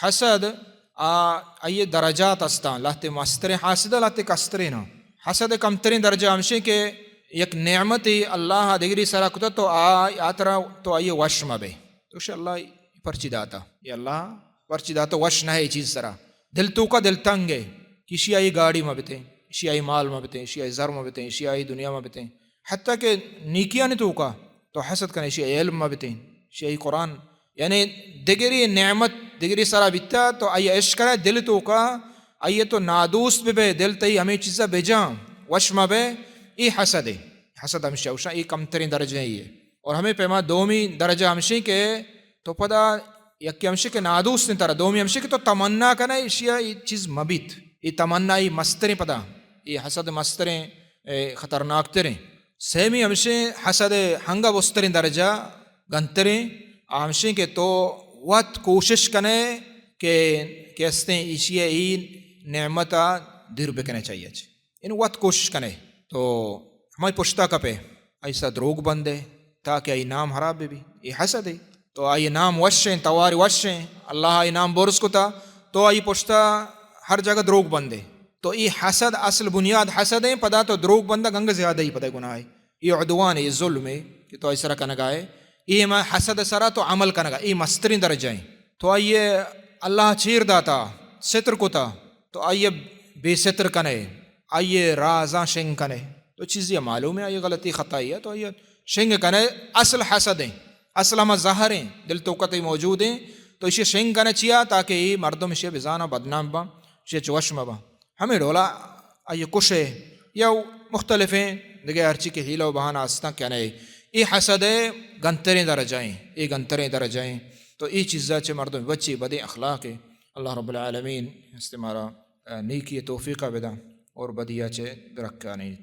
حسد، آ، آئی درجات استاں، لہتے مستریں حاسد، لہتے کستریں نا۔ حسد کمتریں درجہ ہمشیں کہ یک نعمتے اللہ دگری سرا کتا تو آ، آ ترا تو آئی وش مہ بے۔ تو شے اللہ پرچی داتا؟ یہ اللہ پرچی داتا وش نہ ہے چیز سرا؟ دل توکا دل تنگ ہے کہ اشی آئی گاڑی مہ بتیں، اشی آئی مال مہ بتیں، اشی آئی زر مہ بتیں، اشی آئی دنیا مہ بتیں۔ حتیٰ کہ نیکیانی توکا تو حسد کنے، اشی آئی علم مہ بتیں، اشی آئی قرآن، یعنی دگری نعمت دگری سرا بیتا تو آئی عشق کنے دل توکا، آئی تو نادوست ببے، دل تئی ہمیں چیزا بجاں، وش مہ بے، ای حسد ہے۔ حسد ہمشہ اوشاں ای کمتریں درجہ ہی ہے۔ اور ہمیں پیما دومی درجہ ہمشیں کہ تو پدا یکی ہمشیں کہ نادوست انت ترا، دومی ہمشیں کہ تو تمنا کنے اشیا ای چیز مبیت۔ ای تمنا ای مستریں پدا، ای حسد مستریں، اے، خطرناک تریں۔ سیمی ہمشیں حسد ہنگا بستریں درجہ گنتریں، آ ہمشیں کہ تو وت کوشش کنے کہ، کہ استیں ایشی ای نعمتا دیر بکنے چاہیے چے۔ ان وت کوشش کنے تو ہمائی پشتا کپے، ایسا دروگ بندے تاکہ آئی نام خراب بہ بی۔ اے حسد ہے۔ تو آئی نام وشیں، تواری وشیں، اللہ آئی نام برز کتا، تو آئی پشتا ہر جگہ دروگ بندے۔ تو اے حسد اصل بنیاد حسد ہیں، پدا تو دروگ بندگ انگہ زیادہ ہی پدا گناہ ہے۔ اے عدوان ہے، اے ظلم ہے کہ تو آئی سرا کنگا ہے۔ اے ہما حسد سرا تو عمل کنگا، اے مستریں درجہ ہیں۔ تو آئی اللہ چیر داتا، ستر کتا، تو آئی بے ستر کنے، آئی رازاں شنگ کنے۔ تو چیزی معلوم ہے، آئی غلطی خطائی ہے، تو آئی شنگ کنے، اصل حسد ہیں، اصل ہما زہر ہیں، دل توکا تئی موجود ہیں، تو اشی شنگ کنے چیا؟ تاکہ اے مردم اشی بزانا بدنام باں، اشی چوش مباں۔ ہمیں ڈولا آئی کشے یا مختلفیں دگہ ہرچی کہ حیلہ و بہانہ استاں کنے۔ اے حسد ہے گنتریں درجہ ہیں، اے گنتریں درجہ ہیں۔ تو اے چیزا چہ مردم بچی بدیں اخلاق ہے۔ اللہ رب العالمین است مارا، آ، نیکی توفیقہ بداں اور بدیا چہ درکانی۔